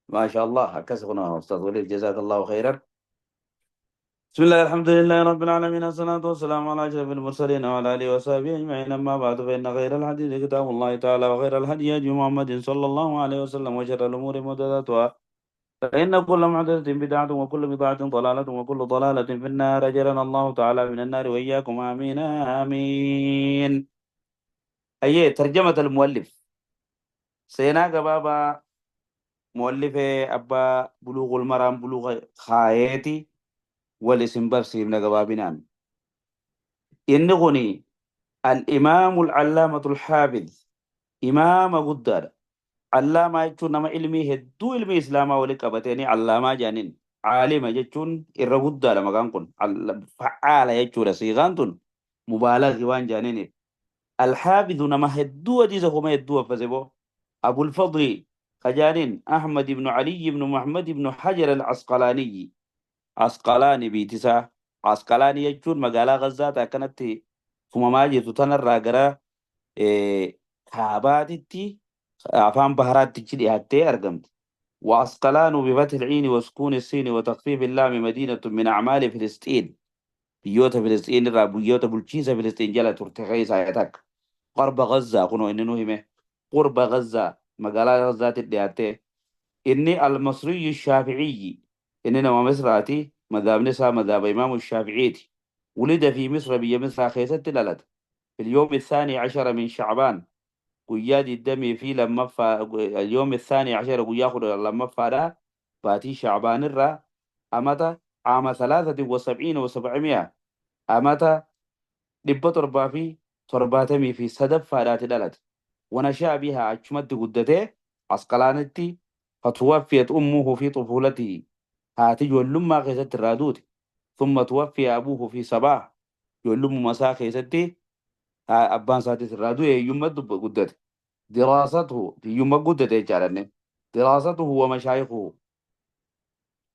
ما شاء الله akkas kun أستاذ وليد، جزاك الله خيرا. بسم الله، الحمد لله رب العالمين، الصلاة والسلام على أشرف المرسلين وعلى آله وصحبه أجمعين. أما بعد، فإن خير الحديث كتاب الله تعالى، وخير الهدي هدي محمد صلى الله عليه وسلم، وشر الأمور محدثاتها، فإن كل محدثة بدعة، وكل بدعة ضلالة، وكل ضلالة في النار. أجرنا الله تعالى من النار وإياكم، آمين آمين. أي ترجمة المؤلف، seenaa gabaabaa mu'allifee abbaa Buluuqul Maraam buluuqa kaayeeti wal isin barsiifna gabaabinaan. Inni kuni الإمام العلامة الحافظ imaama guddaadha. Allaamaa jechuun nama ilmii hedduu, ilmii islaamaa walitti qabateeni allaamaa jedhaniin. Caalima jechuun irra guddaadha maqaan kun. Facaala jechuudha, siiqaan tun mubaalaghi waan jedhaniiniif. الحافظ nama hedduu, hadiisa kuma hedduu haffase boo. أبو الفضل خجانين أحمد بن علي بن محمد بن حجر العسقلاني. عسقلاني biitisaa. Asqalaanii jechuun magaalaa Gazzaata akkanatti fumamaa jirtu tanarraa gara kaabaatitti afaan baharaatti dhiyaattee argamti. وعسقلان بفتح العين وسكون السين وتخفيف اللام مدينة من أعمال فلسطين، biyyoota Filisxiin irraa, biyyoota bulchiinsa Filisxiin jala turte keessaa takka. قرب غزة, kunoo inni nu hime قرب غزة, magaalaa Gazaatti dhiyaattee. Inni المصري الشافعي, inni nama Misraati, madhabni isaa madhaba Imaamu Shaaficiiti. ولد في مصر, biyya Misraa keessatti dhalate. في اليوم الثاني عشر من شعبان, guyyaa 22, اليوم الثاني عشر, guyyaa 12ffaadha baatii Shacbaan irraa, amata عام 773, amata 773ffaadhaati dhalate. ونشأ بها, achumatti guddatee Asqalaanitti. فتوفيت أمه في طفولته, haati ijoollummaa keessatti irraa duute. ثم توفي أبوه في صباه, ijoollummaa isaa keessatti abbaan isaatis irraa du'e. Hiyyummaa guddate. دراسته, hiyyummaa guddate jechaadha. دراسته ومشايخه,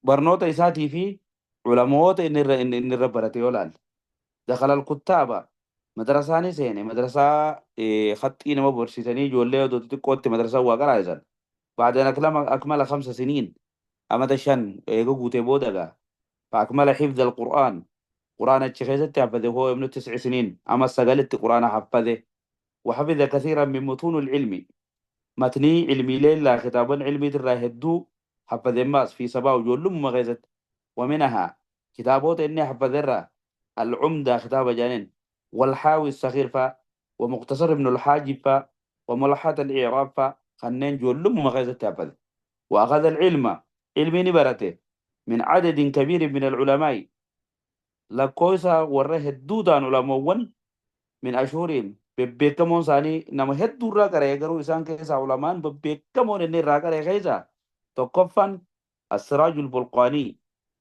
barnoota isaatii fi culamoota inni irra barate yoo laalle. دخل الكتاب, madrasaa ni seene, madrasaa khaxxii nama barsiisanii, ijoollee odoo xixiqqootti madrasaa waa qaraa'isan. بعد أن أكمل 5 سنين, amata 5 eega guutee booda gaa, فأكمل حفظ القرآن, قرآن achi keessatti حفظه. هو ابن 9 سنين, ama 9tti قرآن حفظه. وحفظ كثيرا من متون العلم, matnii cilmiilee illaa kitaaban cilmii irraa hedduu حفظ maas في صباه, ijoollummaa keessatti. ومنها, kitaabota inni حفظ irraa, العمدة kitaaba jaaniin, والحاوي الصغير fa, ومختصر ابن الحاجب fa, وملحة الإعراب fa, kanneen ijoollummaa keessatti حفظ. وأخذ العلم, cilmii ni barate, من عدد كبير من العلماء, lakkoofsa warra hedduu ta'an, ulamoowwan من أشهرهم, bebbeekamoon isaanii, nama hedduu irraa qara'e, garuu isaan keessaa ulamaan bebbeekamoon inni irraa qara'e keessaa tokkoffaan السراج البلقاني,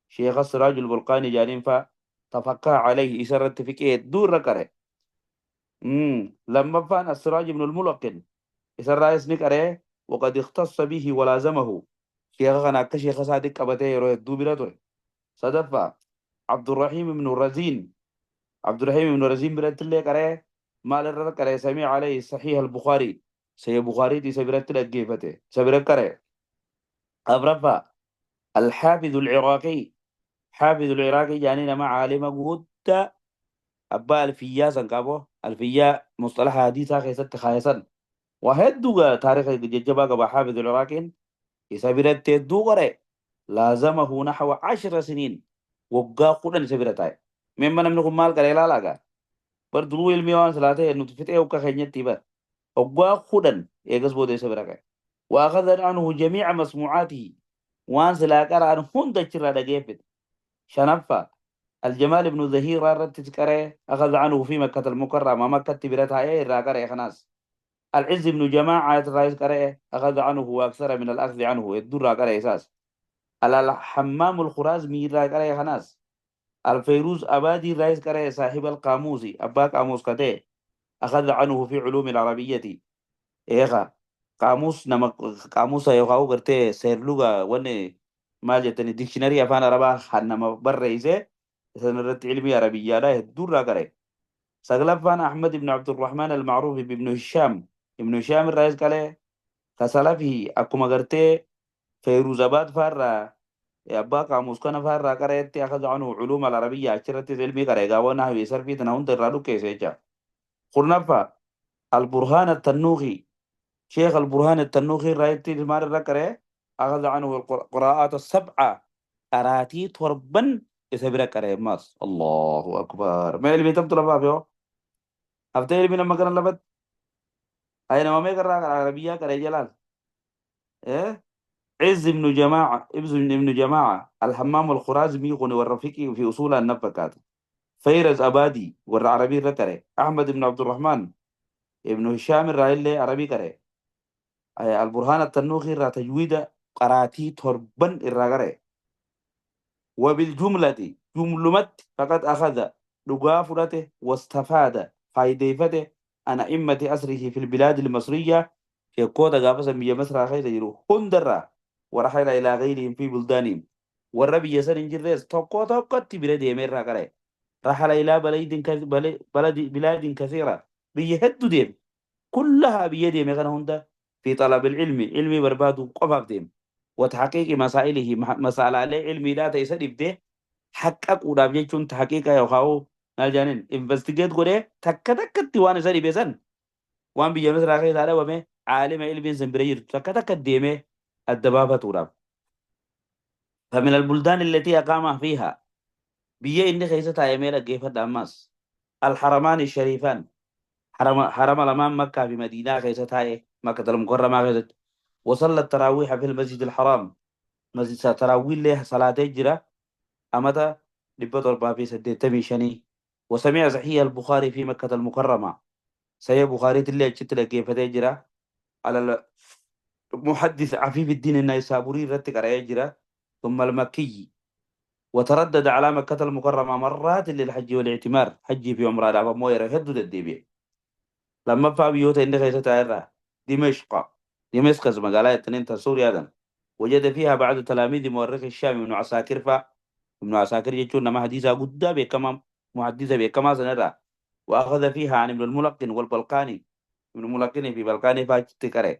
شيخ السراج البلقاني jaaniin fa. تفقه عليه, isa irratti fiqee hedduu irra qara'e. Lammaffaan السراج بن الملقن, isa irraas ni qara'e. وقد اختص به ولازمه, sheekha kana akka sheekha isaatti qabatee yeroo hedduu bira ture. Sadaffaa عبد الرحيم بن رزين, عبد الرحيم بن رزين biratti illee qara'e. Maal irra qara'e? سمع عليه صحيح البخاري, صحيح بخاري isa biratti dhaggeeffate, isa bira qara'e. Afraffaa الحافظ العراقي, حافظ العراقي يعني nama caalima guddaa, abbaa alfiyyaa san qabo, alfiyyaa مصطلح hadiisaa keessatti kaayasan waa hedduu taarika jajjabaa qaba. حافظ العراقiin isa biratti hedduu qara'e. لازمه نحو 10 سنين, waggaa 10 isa bira taa'e. Meemma namni kun maal qara'e ilaalaa gaa bar, duruu ilmi waan silaa ta'e nuti fixee hokka keenyatti bar waggaa 10 eegas booda isa bira ka'e. وأخذ عنه جميع مسموعاته, waan silaa qara'an hunda achirraa dhageeffate. Shanaffaa الجمال بن زهير irratti qara'e. أخذ عنه في مكة المكرمة, makkatti bira taa'ee irraa qara'e. Kanaas العز بن جماعة irraas qara'e. أخذ عنه وأكثر من الأخذ عنه, hedduu irraa qara'e isaas. الحمام الخرازمي irraa qara'e. Kanaas الفيروز أبادي irraas qara'e, صاحب القاموس, abbaa qaamuus katee. أخذ عنه في علوم العربية, eega qaamuus nama qaamuusa yookaan gartee seerluga wanni maal jettani, dictionary afaan arabaa kan nama barreesse isan irratti ilmii arabiyyaadha hedduu irraa qara'e. Saglaffaan أحمد بن عبد الرحمن المعروف بابن هشام, ibn Hishaam irraas qara'e. كسلفه, akkuma gartee Feyruuzabaad faarraa abbaa qaamuus kana faarraa qara'etti akhadha anhu culuuma al-arabiyya achirratti ilmii qara'e gaawwan nahwi sarfii tana hunda irraa dhukkeesse jecha. Kurnaffaa البرهان التنوخي شيخ البرهان التنوخي رايتي المال الركرة أخذ عنه القراءات السبعة قراتي تربا يسبرا قرأ ماس الله أكبر ما علمي تم طلبها فيه أفتى علمي لما كان لبت أين ما يقرأ العربية قرأ جلال إيه عز بن جماعة ابن جماعة الحمام الخرازمي غني والرفيقي في أصول النفقات فيرز أبادي والعربي الركرة أحمد بن عبد الرحمن ابن هشام الرايلي عربي قرأ البرهان التنوخي را تجويد قراتي تربن الرغره وبالجملة جملمت فقد أخذ لغا فرته واستفاد فايديفته أنا إمة أسره في البلاد المصرية في كودا غافسا بيا مصر خير يرو هندرا ورحل إلى غيرهم في بلدانهم والربي يسر إنجريس توكو توكو تبري ديمير رغره رحل إلى بلد بلاد كثيرة بيهدو ديم كلها بيدي مغنى هندا في طلب العلم علمي بربادو قفاف ديم وتحقيق مسائله مسألة عليه علمي لا تيسر ده حقق وداب جيتشون تحقيق يوخاو نالجانين investigate قوله تك تك تيوان سري بيسن وان بيجي مثل آخر هذا ومه عالم علم سنبرير تك تك ديمه الدبابة توراب فمن البلدان التي أقام فيها بيجي إن خيسة تايمير كيف داماس الحرمان الشريفان حرم الأمام مكة في مدينة خيستها مكة المكرمة خيست وصلى التراويح في المسجد الحرام مسجد تراويح له صلاة جرة أمتى لبطل بابي سديتمي شني وسمع صحيح البخاري في مكة المكرمة سيد بخاري اللي جت كيف تجرى على المحدث عفيف الدين النيسابوري رتك على يجرى ثم المكي وتردد على مكة المكرمة مرات للحج والاعتمار حجي في عمره لا مويرة هدد الدبي لما فابيوتا إن خيسة دمشق دمشق زما قال تنين سوريا دن وجد فيها بعض تلاميذ مؤرخ الشام ابن عساكر فا ابن عساكر يجون ما حديثا قدا بكما محدثة بكما سنرى وأخذ فيها عن ابن الملقن والبلقاني ابن الملقن في بلقاني فاجتكره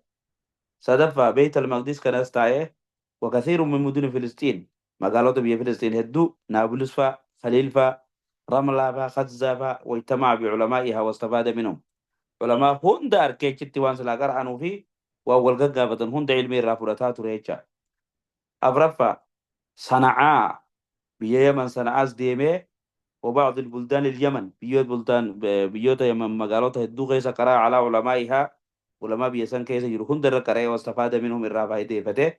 صدف بيت المقدس كان استعيه وكثير من مدن فلسطين ما قالوا بي فلسطين هدو نابلس فا خليل فا رملة فا خزة فا واجتمع بعلمائها واستفاد منهم علماء هند أركيتشتي وان سلا قرأنوا فيه وأول قابة هند علمي رافورتات ريتشا أبرفا صنعاء بيمن صنعاء ديمي وبعض البلدان اليمن بيوت بلدان بيوت يمن مقالات هدو غيسا قرأ على علمائها علماء بيسان كيسا يرهن در قرأ واستفاد منهم الرافع ديفته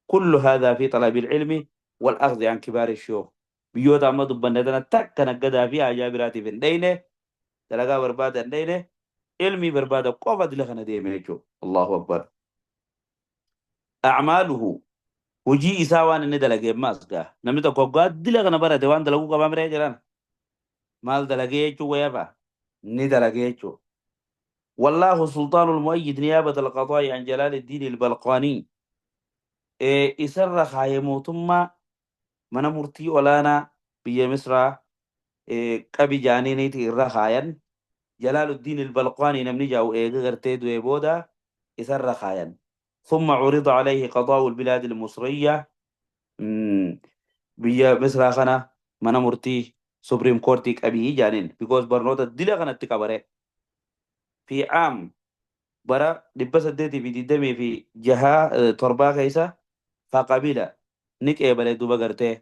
كل هذا في طلب العلم والأخذ عن كبار الشيوخ بيوت أما دبندنا تك نقدا فيها جابراتي في الدينة دلقا برباد الدينة علمي برباد قوة دلخنا ديمي الله أكبر أعماله hojii isaa waan inni dalagee ammas gaa namni tokko waggaa dila kana barate waan dalaguu qabaa miree jiran maal dalagee jechuu wayafa ni dalagee jechuu والله سلطان المؤيد نيابة القضاء عن جلال الدين البلقاني إيه إسر خاي موتما من مرتي ولانا بيا مصر إيه قبي جانينيتي الرخايا جلال الدين البلقاني نمني جاو إيه غرتي دوي بودا إسر خايا ثم عرض عليه قضاء البلاد المصرية بيا مصر خنا من مرتي سوبريم كورتي قبي جانين because برنوتا ديلا خنا تكبره في عام برا 822 في جهة تربا كيسا فقبيلة نك إيه دوبا قرته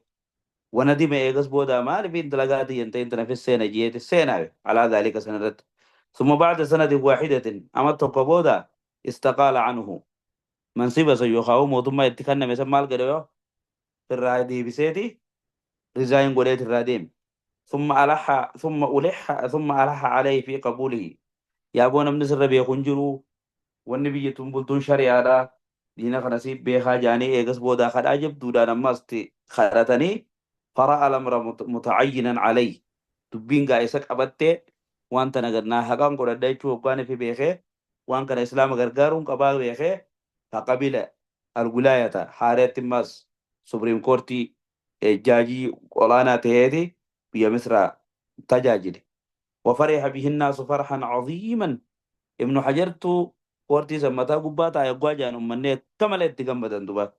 وندم إيغس بودا ما في انطلاقاتي انت انت في السنة جيت السنة على ذلك سنة ثم بعد سنة واحدة أمت بودا استقال عنه منصب سيوخاو موتما يتكلم يسمى القريو في الرادي بسيتي ريزاين قريت الراديم ثم ألح عليه في قبوله يا أبونا من سر بيخنجرو والنبي تنبلتون شريعة دينا خنسيب بيخا جاني إيغس بودا خد أجب دودا نمستي خرتني فرأى الأمر متعينا عليه دبين قايسك أبتي وانت نقرنا حقان قد دايتشو وقاني في بيخي وان كان إسلام غرغارون قبال بيخي فقبل الولاية حارة ماس سوبريم كورتي جاجي ولانا تهيتي بيا مصر تجاجل وفرح به الناس فرحا عظيما ابن حجرتو كورتي سمتا قباتا يقواجان أمني كمالت تقمبتا دوبا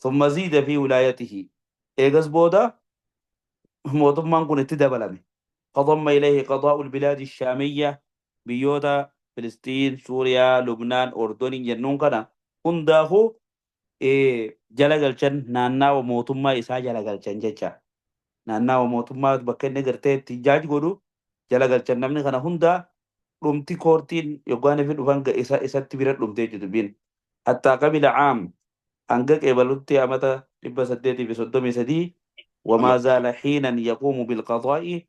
Thumma ziida fi wilaayatihi. Eegas booda mootummaan kun itti dabalame. Fadamma ilayhi qadaa'ul bilaadi shaamiyya biyyoota Filistiin, Suuriyaa, Lubnaan, Ordoniin jennuun kana hundaafuu jala galchan naannaawa mootummaa isaa jala galchan jecha. Naannaawa mootummaa bakka inni gartee itti jaaj godhu jala galchan namni kana hundaa dhumti koortiin yoggaan ifi dhufan isa isatti bira dhumtee jiru dubbiin. Hattaa qabila caam hanga qeebalutti amata 833 wamaa zaala xiinan yaquumu bilqadaa'i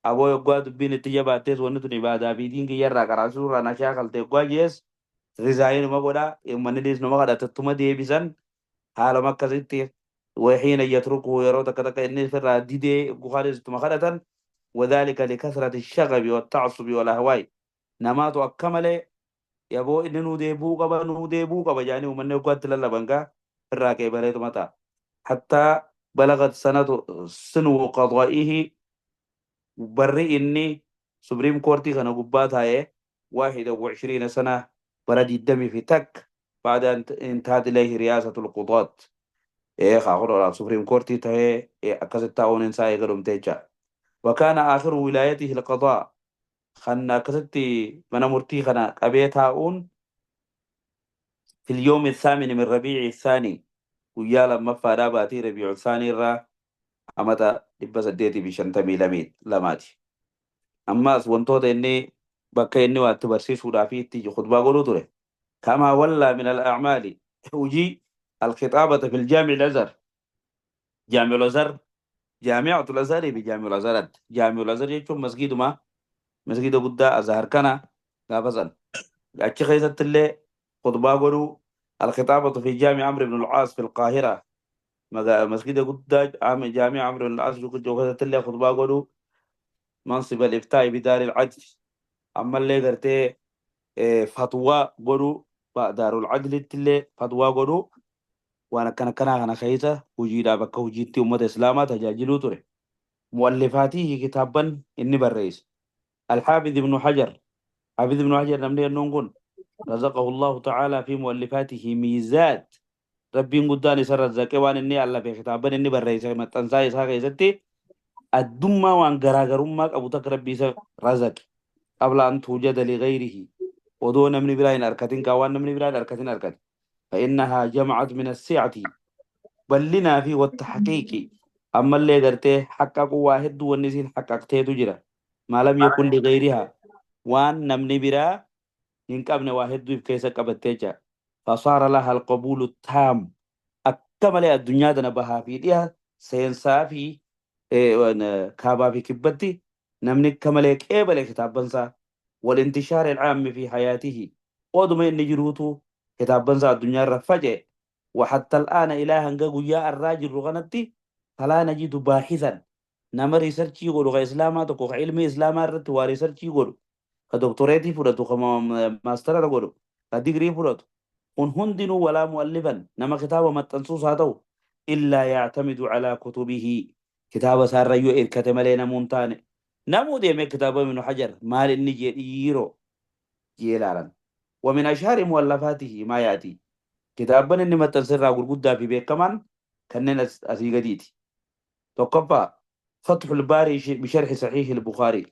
aboo yoggaa dubbiin itti jabaattees wanni tun ibaadaa fi diin kiyyarraa qaraasuu irraa na shaakalte yoggaa jees rizaayinuma godha uummanni numa kadhatattuma deebisan haaluma akkasitti وحين يتركه yeroo takka takka inni ofirraa didee bukaaris ittuma kadhatan وذلك لكثرة الشغب والتعصب والأهواء namaatu akka malee yaboo inni nuu deebuu qaba nuu deebuu qaba jedhanii uummanni waggaatti lallaban gaa irraa qeebaleetuma ta'a. حتى بلغت سنة سنو قضائه barri inni supreme courtii kana gubbaa taa'ee 21 سنة bara 21 بعد أن انتهت إليه رئاسة القضاة إيه خاخر supreme courtii tahee akkasitti taa'uun isaa eegalumtee jecha. وكان آخر ولايته القضاء خن akkasitti mana murtii kana qabee taa'uun في اليوم الثامن من ربيع الثاني guyyaa lammaffaadhaa baatii Rabiicu Saanii irraa amata 852ti. Ammaas wantoota inni bakka inni waa itti barsiisuudhaa fi itti khutbaa godhuu ture. كما ولى من الأعمال hojii الخطابة في الجامع الأزهر جامع الأزهر جامعة الأزهر بجامع الأزهر جامع الأزهر jechuun masgiiduma masgiida guddaa Azhar kana gaafa san achi keessatti illee khutbaa godhuu الخطابة في جامع عمرو بن العاص في القاهرة مسجد guddaa جامع عمرو بن العاص keessatti illee khutbaa godhuu منصب الإفتاء بدار العدل ammallee gartee fatwaa godhuu daarul cadlitti illee fatwaa godhuu waan akkana akkanaa kana keessa hojiidhaaf akka hojiitti uummata islaamaa tajaajiluu ture. Mu'allifaatii kitaabban inni barreesse. الحافظ ابن حجر حافظ ابن حجر namni jennuun kun رزقه الله تعالى في مؤلفاته ميزات rabbiin guddaan isa razzaqe waan inni allafe kitaabban inni barreesse maxxansaa isaa keessatti addummaa waan garaagarummaa qabu takka rabbi isa razaqe قبل أن توجد لغيره odoo namni biraa hin arkatin kaa waan namni biraa hin arkatin arkate فإنها جمعت من السعة bal'inaa fi والتحقيق ammallee gartee haqqaquu waa hedduu wanni isiin haqqaqteetu jira ما لم يكن لغيرها waan namni biraa hin qabne waa hedduu if keessa qabattee jira فصار لها القبول التام akka malee addunyaa tana bahaa fi dhiha seensaa fi kaabaa fi kibbatti namni akka malee qeebale kitaabbansaa والانتشار العام في حياته oduma inni jiruutu kitaabbansaa addunyaa irra faca'e وحتى الآن إلى hanga guyyaa arraa jirru kanatti فلا نجد باحثا nama researchii godhu ka islaamaa tokko ka ilmi islaamaa irratti waa researchii godhu ka doktoreetii fudhatu ka maastara godhu ka digrii fudhatu kun hundinuu ولا مؤلفا nama kitaaba maxxansuus haa ta'u إلا يعتمد على كتبه kitaaba isaarra yoo irkate malee namuu hin taane namuu deemee kitaaba Ibnu Hajar maal inni jee dhiiroo jee ilaalan. ومن أشهر مؤلفاته ما يأتي kitaabban inni maxxanse irraa gurguddaa fi beekaman kanneen asii gadiiti. Tokkoffaa فتح الباري بشرح صحيح البخاري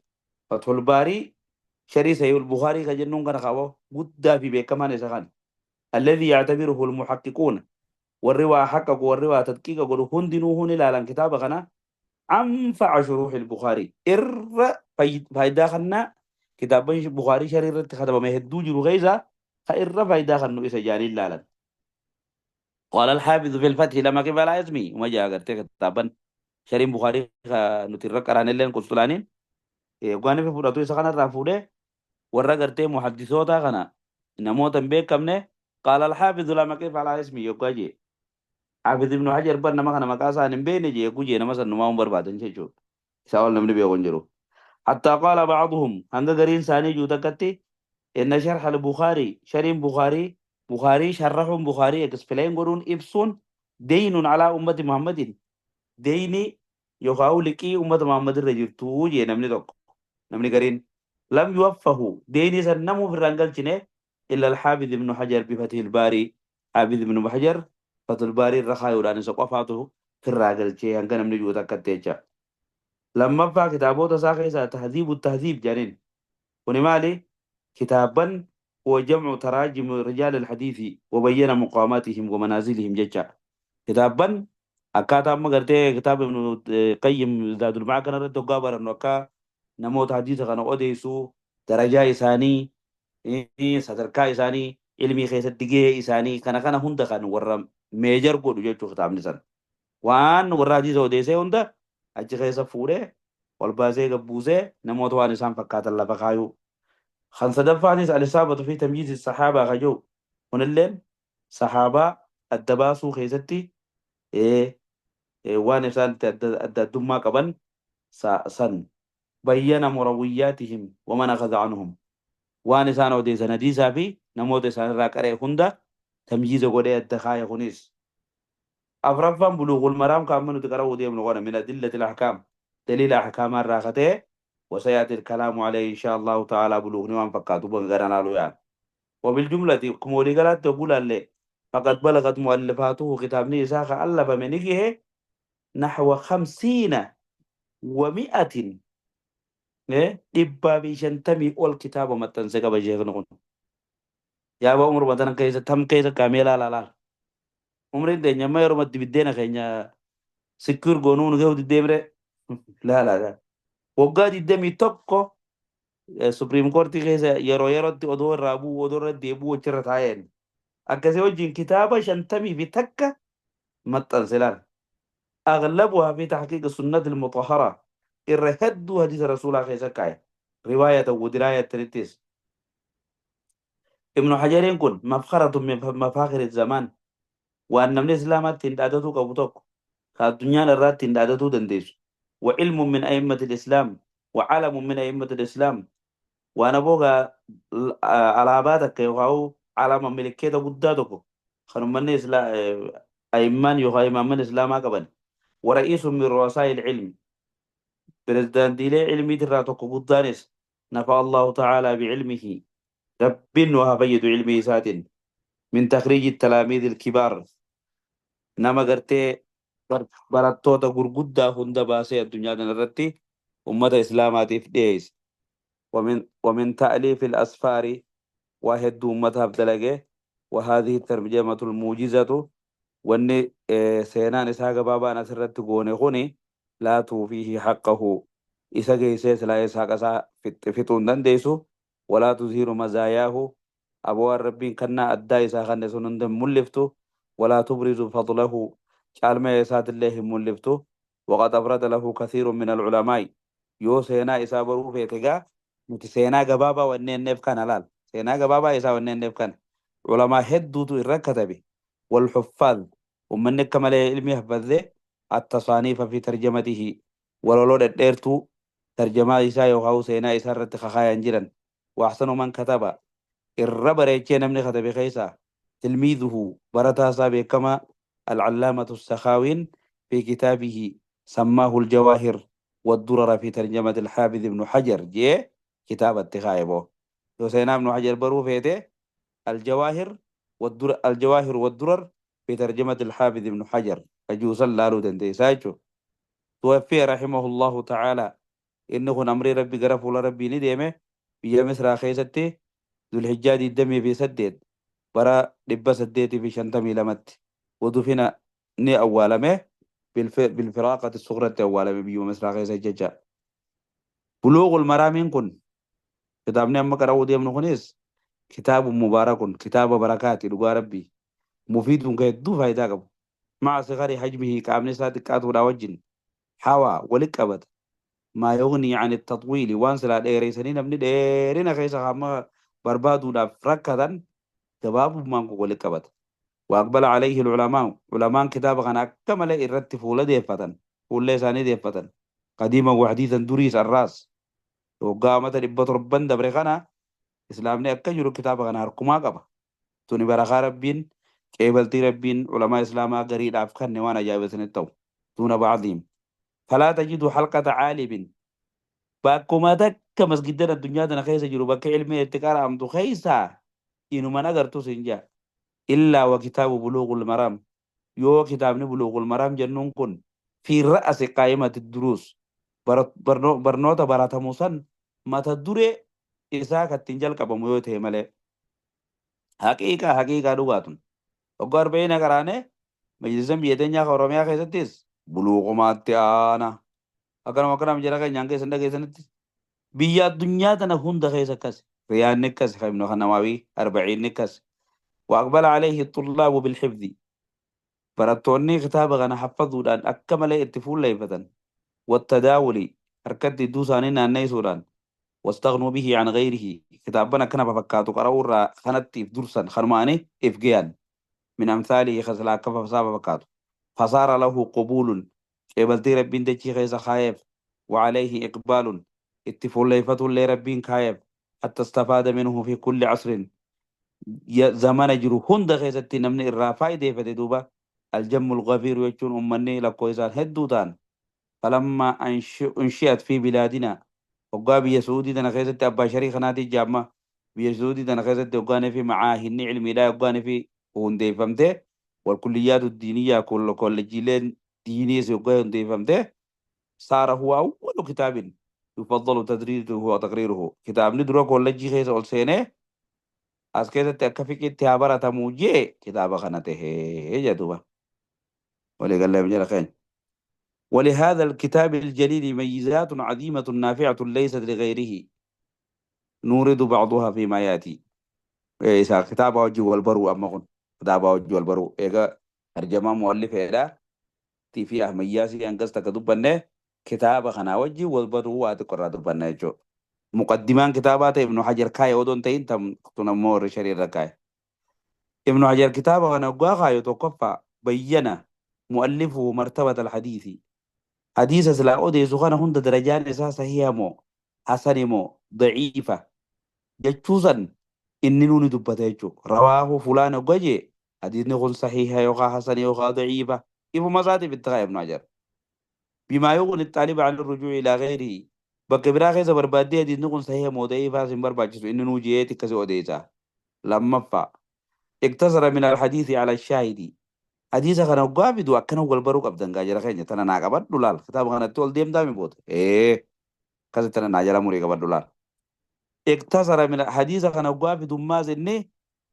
فتح الباري شرح صحيح البخاري ka jennuun kana qaba guddaa fi beekamaan isa kana. الذي يعتبره المحققون warri waa haqqaqu warri waa tadqiiqa godhu hundinuu hun ilaalan kitaaba kana أنفع شروح البخاري irra faayidaa kannaa kitaabban Bukhaarii sharii irratti katabame hedduu jiru keessa ka irra faayidaa kannu isa jaanii ilaalan. قال الحافظ في الفتح لم أقف على اسمه وما جاء gartee kitaabban shariin Bukhaarii nuti irra qaraan illeen qusxulaaniin waan ifi fudhatu isa kanarraa fuudhee warra gartee muhaddisoota kana namoota hin beekamne قال الحافظ لم أقف على اسمه yoggaa jee Hafiz Ibnu Hajar bar nama kana maqaa isaan hin beekne jee gujee nama san numaa hin barbaadan jechuudha. Isaa ol namni beeku hin jiru. حتى قال بعضهم hanga gariin isaanii jiru takkatti إن شرح البخاري شرين بخاري بخاري شرحهم بخاري explain godhuun ibsuun دين على أمة محمد deyni yookaan liqii ummata Muhammad irra jirtu jee namni tokko namni gariin لم يوفه deyni san namuu ofirraa hin galchine إلا الحافظ ابن حجر بفتح الباري حافظ ابن حجر Fathul Baarii irra kaayuudhaan isa qofaatu firraa galchee hanga namni jiru takkatti jecha. Lammaffaa kitaabota isaa keessaa Tahziibu Tahziib jedhaniin. Kuni maali? Kitaaban huwa jam'u taraajim rijaal al-hadiisi wa bayyana muqaamaatihim wa manaazilihim jecha. Kitaaban akkaataa amma gartee kitaaba Ibnu Qayyim Zaadul Ma'aa kana irratti hoggaa barannu akka namoota hadiisa kana odeessuu darajaa isaanii, sadarkaa isaanii, ilmii keessatti gahee isaanii kana kana hunda kan warra meejar godhu jechuu kitaabni san. Waan warra hadiisa odeessee hunda achi keessa fuudhee ol baasee gad buusee namoota waan isaan fakkaatan lafa kaayuu. Kan sadaffaanis al-isaabatu fi tamyiizi sahaabaa ka jiru kunilleen sahaabaa adda baasuu keessatti waan isaan itti adda addummaa qaban san bayyana murawwiyyaatihim wa man akhadha anhum waan isaan odeessan hadiisaa fi namoota isaanirraa qara'e hunda tamyiiza godhee adda kaaya kunis. Afraffaan Buluughul Maraam ka amma nuti qara'uu deemnu kana min adillatil ahkaam daliila ahkaamaa irraa ka ta'e wasayaati alkalaamu alayhi inshaa Allahu ta'aalaa buluughni waan fakkaatu gara laaluu yaala. Wabiljumlati akkuma walii galaatti hogguu laalle faqad balagat mu'allifaatuhu kitaabni isaa ka allafame ni gahe nahwa khamsiina wa mi'atin 150 ol kitaaba maxxanse qaba sheekni kun. Yaaba umruma tana keessa tam keessa kaamee laala laala. Umriin teenya amma yeroo matti biddeena keenya sikkiir goonuu nu gahu diddeemre laala laala. Waggaa 21 Supreme Court keessa yeroo yerootti odoo irraa bu'u odoo irra deebi'u achirra taa'een akkasii wajjin kitaaba 51 maxxanse laala. Aglabuhaa fi tahqiiq sunnati al-mutahhara irra hedduu hadiisa rasuulaa keessa kaa'e riwaayatan wa diraayatanittis. Ibnu Hajariin kun mafkharatun min mafaakhiri zamaan waan namni islaamaa ittiin dhaadatuu qabu tokko ka addunyaan irraa ittiin dhaadatuu dandeessu wa ilmun min a'immati islaam wa alamun min a'immati islaam waan aboo gaa alaabaa takka yookaan alama milikkeeta guddaa tokko kan ummanni a'immaan yookaan imaamman islaamaa qaban wa ra'iisun min ru'asaa'il ilmi pirezidaantiilee ilmiitirraa tokko guddaanis nafa Allahu ta'aalaa bi'ilmihi Rabbiin nu haa fayyadu ilmii isaatiin min takhriiji talaamiidil kibaar nama gartee barattoota gurguddaa hunda baasee addunyaa kana irratti ummata islaamaatiif dhiyeesse. Wamin ta'liifil asfaari waa hedduu ummataaf dalage wa haadhihi tarjamatul muujizatu wanni seenaan isaa gabaabaan asirratti goone kuni laa tuufiihi haqqahu isa geessee silaa isa haqa isaa fixuu hin dandeessu walaa tuzhiru mazaayaahu aboo waan Rabbiin kannaa addaa isaa kanne sun hunda hin mulliftu walaa tubrizu fadlahu caalmaya isaatillee hin mulliftu waqad afrada lahu kathiirun min alculamaa'i yoo seenaa isaa baruu feete gaa nuti seenaa gabaabaa wanneenneef kana laal seenaa gabaabaa isaa wanneenneef kana culamaa hedduutu irra katabe wal huffaaz ummanni akka malee ilmi haffazee attasaaniifa fi tarjamatihi walaloo dhedheertuu tarjamaa isaa yookaan seenaa isaa irratti kakaayan jiran wa ahsanu man kataba irra bareechee namni katabe keessaa tilmiizuhu barataa isaa beekamaa al-allaamatu sakhaawiin fi kitaabihi sammaahu al-jawaahir waddurara fi tarjamati al-haafiz ibnu hajar jee kitaabatti kaaye boo yoo seenaa ibnu hajar baruu feete al-jawaahir al-jawaahir waddurar fi tarjamati al-haafiz ibnu hajar ajuusan laaluu dandeessaa jechuudha. Tuwaffiya rahimahullahu ta'ala inni kun amrii rabbi gara fuula rabbii ni deeme biyya Misraa keessatti Zulhijjaa 28 bara 852tti wadufina ni awwaalame bilfiraaqati sughratti awwaalame biyyuma Misraa keessa jecha. Buluughul Maraamiin kun kitaabni amma qara'uu deemnu kunis kitaabun mubaarakun kitaaba barakaati dhugaa rabbii mufiidun ka hedduu faayidaa qabu ma'a sigari hajmihi qaamni isaa xiqqaatuudha wajjin hawaa wali qabata maa yugnii ani taxwiili waan silaa dheereessanii namni dheerina keessa hamma barbaaduudhaaf rakkatan gabaabummaan kun wali qabata. Waaqbala alayhi ulamaa'u ulamaan kitaaba kana akka malee irratti fuula deeffatan fuullee isaanii deeffatan qadiiman wa hadiisan duriis arraas waggaa amata 700 dabre kana islaamni akka jiru kitaaba kana harkumaa qaba. Tuni barakaa rabbiin qeebaltii rabbiin ulamaa islaamaa gariidhaaf kanne waan ajaa'iba isinitti ta'u duuna ba'diin falaa tajidu halqata caalimin bakkuma takka masgiddan addunyaa tana keessa jiru bakka ilmi itti qara'amtu keessaa inuman agartu siin jaa illaa wa kitaabu buluughul maraam Yoo kitaabni Buluughul Maraam jennuun kun fi ra'asi qaa'imati duruus barnoota baratamu san mata duree isaa kan ittiin jalqabamu yoo ta'e malee. Haqiiqaa haqiiqaa dhugaatun. Hoggaa arba'ina qaraane majlisan biyya teenyaa kan Oromiyaa keessattis buluuqumaatti aana. Akkanuma akkanuma jara keenyaan keessan dhageessanitti biyya addunyaa tana hunda keessa akkas. Riyaanni akkas kan Ibnu Nawawi arba'iinni akkas. وأقبل عليه الطلاب بالحفظ barattoonni kitaaba kana haffazuudhaan akka malee itti fuulleeffatan والتداول harkatti idduu isaanii naanneessuudhaan واستغنوا به عن غيره kitaabban akkana fafakkaatu qara'uurraa kanatti if dursan kanumaanii if gayan من أمثاله خسلا akka fasaa fafakkaatu فصار له قبول qeebaltii rabbiin dachii keessa kaayeef وعليه إقبال itti fuulleeffatullee rabbiin kaayeef حتى استفاد منه في كل عصر zamana jiru hunda keessatti namni irraa faayideeffate duuba الجم الغفير jechuun ummanni lakkoo isaan hedduu ta'an فلما أنشئت في بلادنا hoggaa biyya Suudii tana keessatti abbaa sharii kanaatii jaamma biyya Suudii tana keessatti hoggaanii fi macaahinni cilmiidhaa hoggaanii fi hundeeffamte والكليات الدينية kolleejiileen diiniis hoggaa hundeeffamte صار هو أول كتاب يفضل تدريسه وتقريره kitaabni dura kolleejjii keessa ol seenee as keessatti akka fiqitti haa baratamuu jee kitaaba kana tahee jedhuba walii gallee jala keenya. ولهذا الكتاب الجليل ميزات عظيمة نافعة ليست لغيره نورد بعضها فيما يأتي. إيه كتاب وجه والبرو أما قل كتاب وجه والبرو إيجا ترجمة مؤلف إلى في أهمية أنقذتك دبنة كتاب خنا وجه والبرو واتقرأ دبنة جو مقدمان كتابات ابن حجر كاي ودون تين تم تنمور شرير كاي ابن حجر كتاب خنا وقاقا يتوقف بين مؤلفه مرتبة الحديث حديث سلا أودي سخانة هند درجان إسا صحيحة مو حسن مو ضعيفة جتشوزا إني نوني دبته رواه فلان وجي حديث نقول صحيحة يوقع حسن يوقع ضعيفة إبو مزاتي بالتغيب ابن حجر بما يغني الطالب عن الرجوع إلى غيره bakka biraa keessa barbaaddee hadiisni kun sahiha moo da'iifaa sin barbaachisu inni nuu jeeti akkasii odeessa. Lammaffaa اقتصر من الحديث على الشاهد hadiisa kana hoggaa fidu akkana wal baruu qabdan gaa jara keenya tana naa qabadhu laal kitaaba kanatti ol deemtaa mi booda ee akkasi tana naa jala murii qabadhu laal. اقتصر من hadiisa kana hoggaa fidu ammaas inni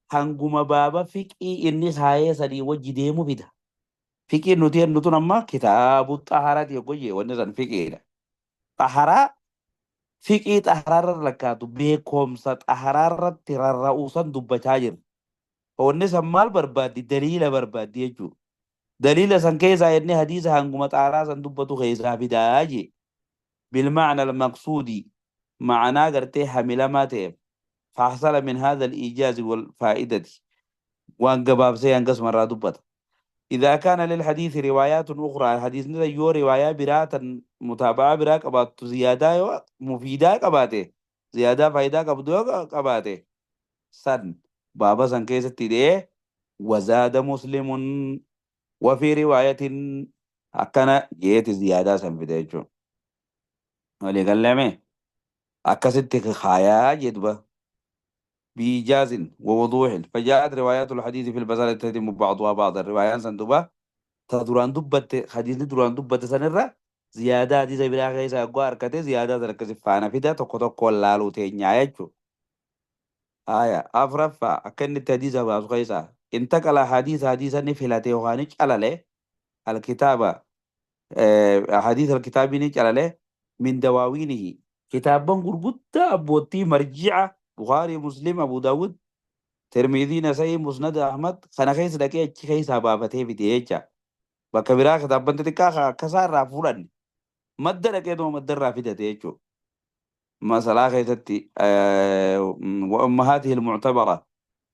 hanguma baaba fiqii inni kaayee sadii wajji deemu fida. Fiqii nuti jennu tun amma kitaabu xaharaati yoggoo wanni san fiqiidha. Xaharaa fiqii xaharaarra lakkaatu beekumsa xaharaarratti rarra'uu san dubbachaa jira. Wanni san maal barbaaddi? Daliila barbaaddi jechuudha. Daliila san keessaa inni hadiisa hanguma xaharaa san dubbatu keessaa fidaa jee. بالمعنى المقصود معناه قرتي حمل ta'eef فحصل من هذا الإيجاز والفائدة وان قباب سيان قسم الرا dubbata. إذا كان للحديث روايات أخرى الحديث نذا يو رواية برات متابعة برا قبات زيادة مفيدة قباته زيادة فائدة قبدو قباته سن بابا سن كيس تدي وزاد مسلم وفي رواية أكنا جيت زيادة سن بديجو ولي قال لي أكست خايا جدبة بإيجاز ووضوح فجاءت روايات الحديث في المسألة تتم بعضها بعضا الروايات سندوبة تدوران دبت حديث دوران دبت سنرة زيادة حديث بلا غيسا أقوى أركته زيادة تركز فانا فيدا تقو تقو لالو تينيا يجو آية أفرفا أكن التحديث أبو غيسا انتقل حديث حديثا نفلته وغانيك على الكتابة حديث الكتاب نيك على من دواوينه كتابا غرغدة أبوتي مرجعة بخاري مسلم أبو داود ترمذي نسائي مسند أحمد خنا خيس لكي أتش خيس أبابته في ديجا بكبرا كتابا تتكا كسار رافولان مدى لكي دو مدى رافدة ديجو مسألة خيستي وأمهاته المعتبرة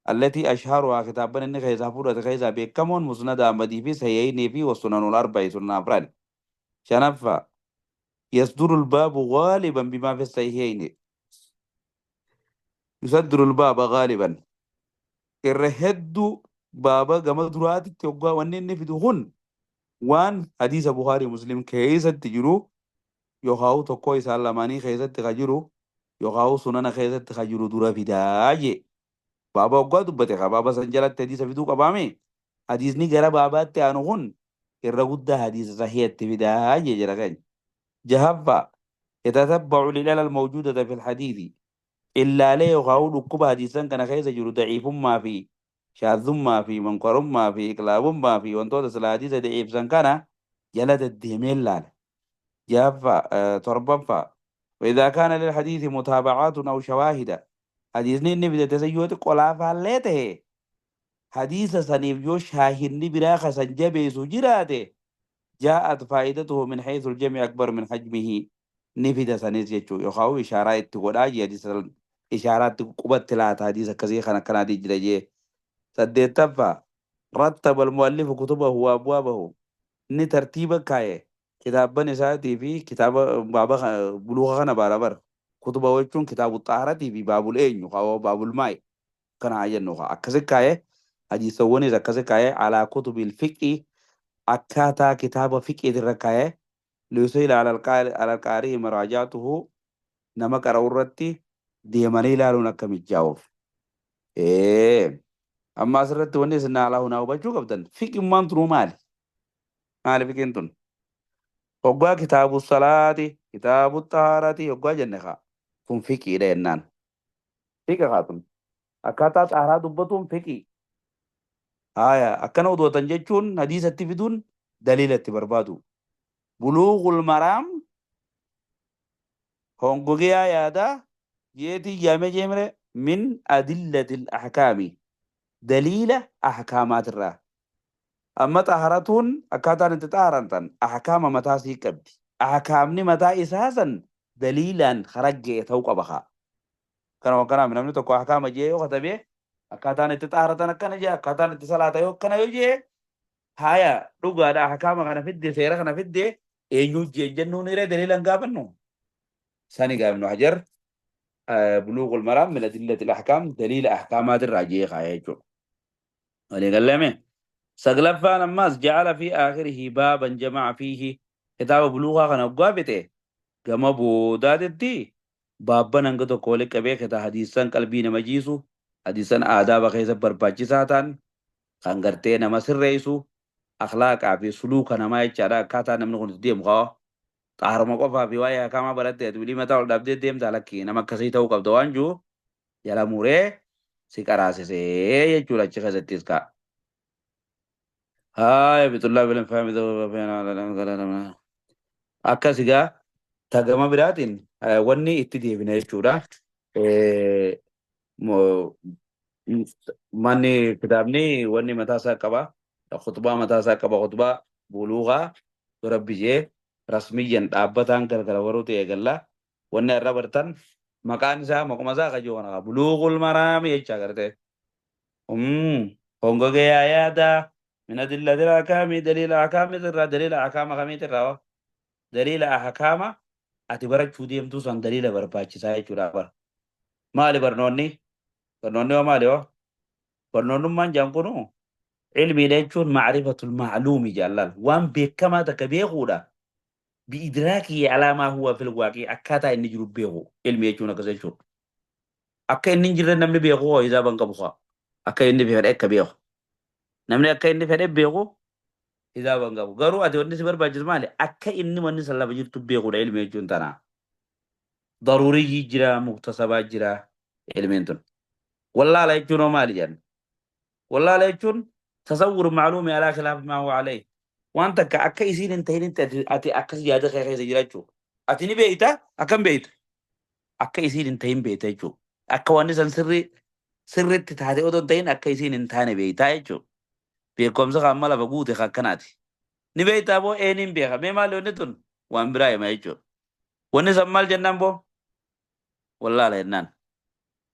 التي أشهرها كتابا إن خيس أفولة خيس بكمون مسند أحمد في سيئين في والسنن الأربع سنن أفران شنفة يصدر الباب غالبا بما في الصحيحين يصدر الباب غالبا الرهد بابا كما درات تيوغا وانين في دخون وان حديث بخاري مسلم كيسة تجرو يوخاو تكوي سالماني كيسة تجرو يوخاو سنن كيسة تجرو درا في داجي بابا وقا دبته بابا سنجلت حديث في دوق أبامي Hadiisni gara baabaatti aanu kun irra guddaa hadiisa sahiihatti fidaa jee jara keenya. Jahaffaa, yatatabba'u al-ilal al-mawjuudata fil hadiisi, illaalee yookaan dhukkuba hadiisan kana keessa jiru daciifummaa fi shaadhummaa fi mankarummaa fi iqlaabummaa fi wantoota sila hadiisa daciifsan kana jala deddeemee laala. Jahaffaa, torbaffaa, وإذا كان للحديث متابعات أو شواهد, hadiisni inni fidate san yoo xiqqoo laafaallee tahe, hadiisa saniif yoo shaahidni biraa kasan jabeessu jiraate, جاءت فائدته من حيث الجمع أكبر من حجمه, ni fida sanis jechuu, yookaan ishaaraa itti godhaa jee, hadiisa ishaaraa itti qubatti laata, hadiisa akkasii kan akkanaatii jira jee. Saddeettaffaa, رتب المؤلف كتبه وأبوابه, inni tartiiba kaaye kitaabban isaatii fi kitaaba baaba buluuqa kana baara kutuba jechuun kitaabu xaaratii fi baabul eenyu باب الماء kana haa jennu, akkasi kaaye. Hadiisawwanis akkasi kaaye, على كتب الفقه, akkaataa kitaaba fiqiitirra kaaye, ليسهل على القارئ مراجعته, nama qara'u irratti deemanii ilaaluun akka mijaa'uuf. Amma asirratti wanni isin alaa hunaa hubachuu qabdan, fiqimmaan tunuu maali? Maali fiqiin tun? Hoggaa كتاب الصلاة, كتاب الطهارة hoggaa jenne kaa kun fiqiidha jennaan. Fiqa kaa tun. Akkaataa xaaraa dubbatuun fiqii. Haya, akkana odootan jechuun hadiisatti fiduun daliila itti barbaadu. Buluuqul Maraam hongogiyaa yaadaa jeetii jaamee jeemire من أدلة الأحكام, daliila ahkaamaatirraa. Amma xaharatuun akkaataan itti xaharantan ahkaama mataa sii qabdi. Ahkaamni mataa isaa san daliilaan haraggee ta'uu qaba kaa. Kanuma kanaaf namni tokko ahkaama jee yoo katabee, akkaataan itti xaharatan akkana jee, akkaataan itti salaata yoo akkana yoo jee, haya, dhugaadha, ahkaama kana fidde, seera kana fidde, eenyu jee jennuun iree daliilaan gaafannu. Sani gaa Ibnu Hajar Buluuqul Maraam من أدلة الأحكام, daliila ahkaamaatirraa jee kaaya jechuudha. Walii galleeme. Saglaffaan ammaas, جعل في آخره بابا جمع فيه, kitaaba buluuqaa kana hoggaa fite gama boodaatitti baabban hanga tokko walitti qabee, kitaa hadiisan qalbii nama jiisu, hadiisan aadaaba keessa barbaachisaa ta'an, kan gartee nama sirreessu, akhlaaqaa fi suluuka namaa jechaadha, akkaataa namni kun itti deemu kaa xaaruma qofaa fi waa'ee akaamaa baratte ati bilii mataa ol dhaabdee deemtaa, lakkii, nama akkasii ta'uu qabda waan jiru jala muree si qaraasisee jechuudha achi keessattis kaa. Haaya, بطلاب الفهم akkas egaa tagama biraatiin wanni itti deebina jechuudha. Manni kitaabni wanni mataa isaa qaba. Khutbaa mataa isaa qaba. Khutbaa buluugaa rabbi jee rasmiyyan dhaabbataan gargara waruu ta'e eegalla. Wanni irra bartan maqaan isaa maquma isaa kajoo kana Buluuqul Maraami jecha gartee. Hongogee yaada من أدلة الأحكام, daliila ahkaamii irraa, daliila ahkaama kamiitirraa? Daliila ahkaama ati barachuu deemtuu san daliila barbaachisaa jechuudha bara. Maali barnoonni? Barnoonni hoo maali hoo? Barnoonnummaan jaan kunu ilmiidha jechuun معرفة المعلوم jaallal, waan beekamaa takka beekuudha. بإدراكه على ما هو في الواقع, akkaataa inni jiru beeku ilmi jechuun akkas jechuudha. Akka inni hin jirre namni beeku hoo hisaaban qabu haa. Akka inni fedhe akka beeku. Namni akka inni fedhe beeku hisaaban qabu. Garuu ati wanni si barbaachisu maali? Akka inni wanni san lafa jirtu beekuudha ilmi jechuun tanaa. Daruuriyyii jira, muktasabaa jira ilmiin tun. Wallaala jechuun hoo maali jenna? Wallaala jechuun تصور المعلوم على خلاف ما هو عليه. Waan takka akka isiin hin ta'initti ati akkas yaada kee keessa jiraachuu. Ati ni beeyta, akkam beeyta? Akka isiin hin ta'in beeyta jechuudha. Akka wanni san sirrii sirriitti taate otoo hin ta'in akka isiin hin taane beeytaa jechuudha. Beekumsa kan amma lafa guute akkanaati. Ni beeytaa boo, eeniin beeka. Mee maali wanni tun? Waan biraa hima jechuudha. Wanni san maal jennaan boo? Wallaala jennaan.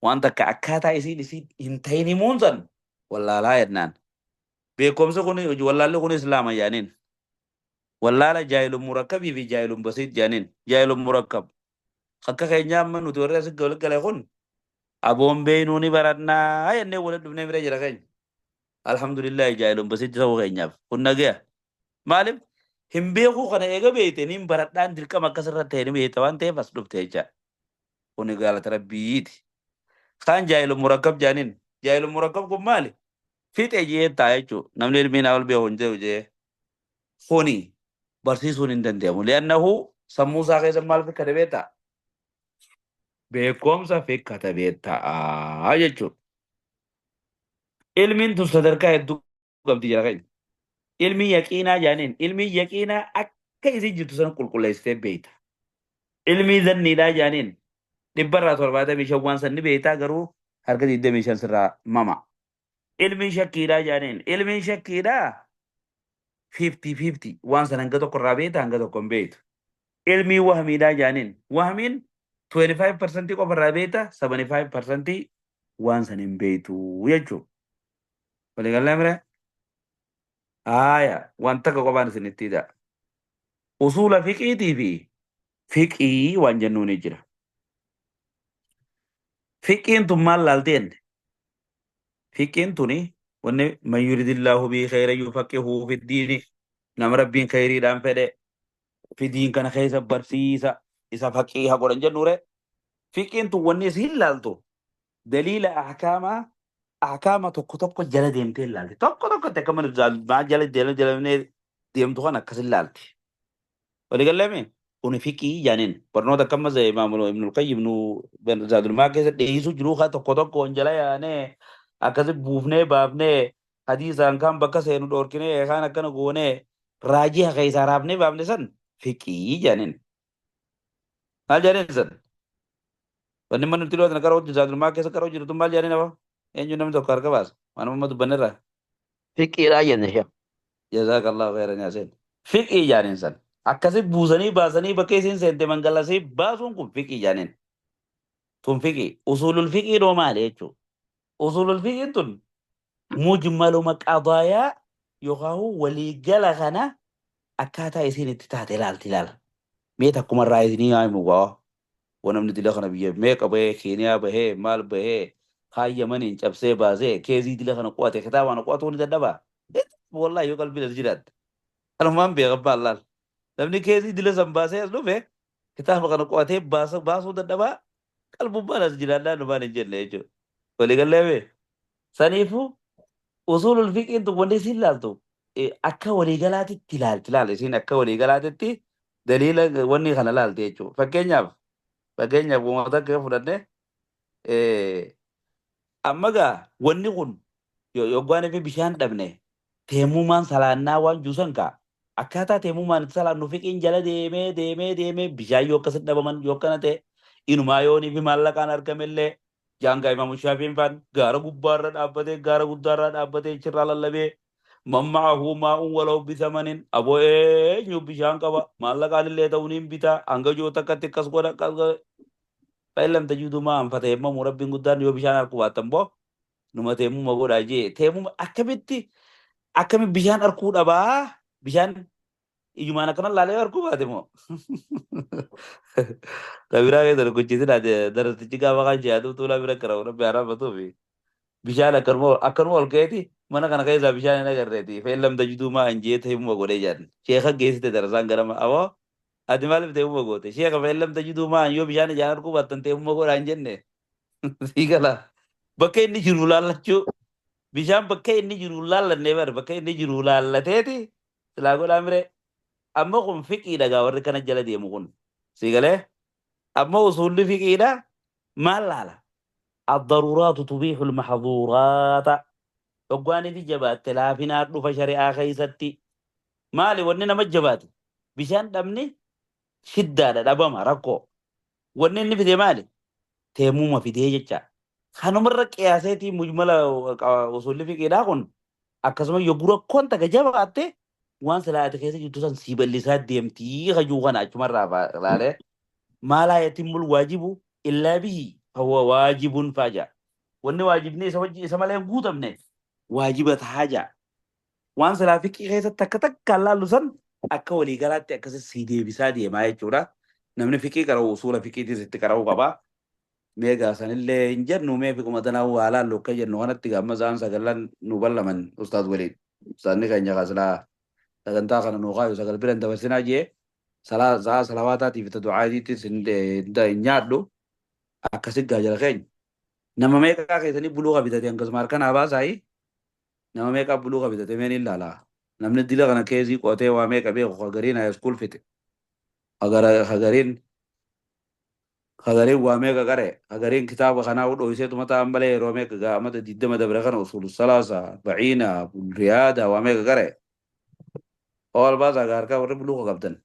Waan takka akkaataa isiin hin ta'in himuun san wallaalaa jennaan. Beekumsi kun, wallaalli kun islaama jaaniin. Wallaala جاهل مركب fi جاهل بسيط jaaniin. جاهل مركب. Akka keenya amma nuti warri asii walitti gale kun aboon beeynuu ni barannaa jennee walitti dhufnee bira jira keenya. Alhamdulillah, جاهل بسيط ta'uu keenyaaf. Kun nagaya. Maaliif hin beekuu kana eega beeyte niin baradhaan dirqama akkasirra ta'e ni beeyta waan ta'eef as dhufte jecha. Kuni galata rabbiiti. Kaan جاهل مركب jaaniin. جاهل مركب kun maali? Fixe jee ta'a jechuudha. Namni ilmii naa ol beeku hin jiru jee. Kuni barsiisuun hin danda'amu. Li'annahu sammuu isaa keessa maal fikkate beektaa? Beekumsa fikkate beektaa jechuudha. Ilmiin tun sadarkaa hedduu qabdi jira keenya. Ilmi yaqiinaa jaaniin ilmi yaqiinaa akka isin jirtu sana qulqulleessitee beekta. Ilmi zanniidhaa jaaniin 75% waan san ni beektaa garuu harka 25 sirraa mama. Ilmi shakkiidhaa jaaniin ilmi shakkiidhaa 50-50 waan san hanga tokko irraa beekta hanga tokko hin beektu. Ilmi wahmiidhaa jaaniin wahmiin 25% qofa irraa beekta 75% waan san hin beektu jechuudha. Waliigallee mire? Haaya waan takka qofaan isinitti hidha. Usuula fiqiitii fi fiqii waan jennuun ni jira. Fiqiin tun maal laalteen? Fiqiin tuni wanni man yuridillaahu bihi khayran yufaqihuhu fiddiini nama rabbiin khayriidhaan fedhe fidiin kana keessa barsiisa isa faqiiha godhan jennuure. Fiqiin tun wanni isiin laaltu daliila ahkaamaa ahkaama tokko tokko jala deemtee ilaalti. Tokko tokkotti akka mana maa jala jala jalamnee deemtu kan akkas ilaalti. Waliigalleemi kuni fiqii jaaniin barnoota akka amma Imaam Ibnul Qayyim nu Zaadul Ma'aad keessa dhiyeessuu jiru kaa tokko tokkoon jala yaanee akkasi buufnee baafnee hadiisaan kaan bakka seenu dhoorkinee kaan akkana goonee raajii haqa isaa raafnee baafne san fiqii jaaniin. Maal jaaniin san? Wanni mana nuti dhiyootan qaroo Zaadul Ma'aad keessa qaroo jiru tun maal jaaniin afa? Eenyu namni tokko harka baasa? Waan amma dubbannerraa. Fiqiidhaa jenne sheekh. Jazakallahu khairan yaa seen. Fiqii jaaniin san. Akkasi buusanii baasanii bakka isiin seente mangalasii baasuun kun fiqii jaaniin. Tun fiqii. Usuulul fiqii doo maali jechuudha. Usuulul fiqiin tun mujmaluma qadaayaa yookaan waliigala kana akkaataa isiin itti taate ilaalti ilaala. Mee takkuma irraa isinii haa himu gaa. Namni dila kana biyya meeqa bahee Keeniyaa bahee maal bahee kaan Yamaniin cabsee baasee keezii dila kana qo'ate kitaabaan qo'atuu ni dadhabaa. Wallahi yoo qalbiin as jiraatte. Kanumaan beeka abbaan laal. Namni keezii dila san baasee as dhufe kitaaba kana qo'atee baasuu dadhabaa qalbummaan as jiraannaa numaan hin jenne jechuudha. Waliigallee bee. Saniifuu usuulul fiqiin tun wanni isiin laaltu akka waliigalaatitti ilaalti laal isiin akka waliigalaatitti daliila wanni kana laalti jechuudha. Fakkeenyaaf uummata akka fudhanne amma gaa wanni kun yoggaan fi bishaan dhabne teemumaan salaannaa waan juusan kaa akkaataa teemumaan itti salaannu fiqiin jala deemee deemee deemee bishaan yoo akkasitti dhabaman yoo akkana ta'e inumaa yoonii fi maallaqaan argamellee jaangaa Imaamu Shaafiin faan gaara gubbaarra dhaabbatee gaara guddaarra dhaabbatee achirraa lallabee mamma'ahu maa'uun walaw bisamanin aboo eenyu bishaan qaba maallaqaan illee ta'uu niin bitaa hanga joo takkatti akkas godha akkas godha fa'in lam tajidu maa'an fateemmamu rabbiin guddaan yoo bishaan harku baattan boo numa teemuma godhaa jee teemuma akkamitti akkami bishaan arkuu dhabaa bishaan ijumaan akkana laalee arkuu baate moo kabiraa keessa dhukkubchiisin darasichi gaafa kan ji'aatu tuulaa bira karamu rabbi haa raafatuufi bishaan akkanuma ol ka'eeti mana kana keessaa bishaan hin agarreeti fa'in lam tajiduu maa'an jee teemuma godhee jedhan sheeka geessite darasaan ganama aboo ati maaliif teemuma goote sheeka fa'in lam tajiduu maa'an yoo bishaan ijaan arkuu baattan teemuma godhaa hin jenne sii gala bakka inni jiru laallachuu bishaan bakka inni jiru laallannee bar bakka inni jiru laallateeti silaa godhaa mire amma kun fiqiidha gaa warri kana jala deemu kun sii galee amma usuulli fiqiidha maal laala addaruuraatu tubiihu lmaxduuraata dhoggaanii fi jabaatte laafinaa dhufa shari'aa keessatti maali wanni nama jabaate bishaan dhabni shiddaadha dhabama rakkoo wanni inni fide maali teemuma fidee jecha kanumarra qiyaaseetii mujmala usulli fiqiidhaa kun akkasuma yogguu rakkoon takka jabaatte waan silaa ati keessa jirtu san sii bal'isaa deemtii hajuu kana achumarraa laalee maa laa yatimmul waajibu illaa bihi fahuwa waajibun faa wanni waajibni isa wajji isa malee hin guutamne waajiba tahaa jaa waan silaa fiqii keessatti takka takkaan laallu san akka waliigalaatti akkasi sii deebisaa deemaa jechuudha. Namni fiqii qara'u usuula fiqiitiis itti qara'uu qaba. Mee gaa sanillee hin jennu mee fiquma tanaa waa laallu akka jennu kanatti gaa amma sa'aan sagallan nu ballaman ustaaz waliin. Ustaazni keenya kaa silaa sagantaa kana nuu kaayu sagal bira hin dabarsinaa jee sa'a salawaataatiif ta du'aatiittis hin nyaadhu akkasi gaa jala keenya. Nama meeqaa keessanii buluu qabitate hangasuma harka naa baasaayi. Nama meeqa buluuga bitate meen ilaala. Namni dila kana keezii qo'atee waa meeqa beeku hagariin high school fixe. Hagariin hagariin waa meeqa qare, hagariin kitaaba kanaa u dhoyseetuma ta'an malee yeroo meeqa gaamata 20 dabre kana usulu salaasa, arbaciina, riyaada waa meeqa qare. Oo albaasaa gaarkaa warri buluuga qabdan.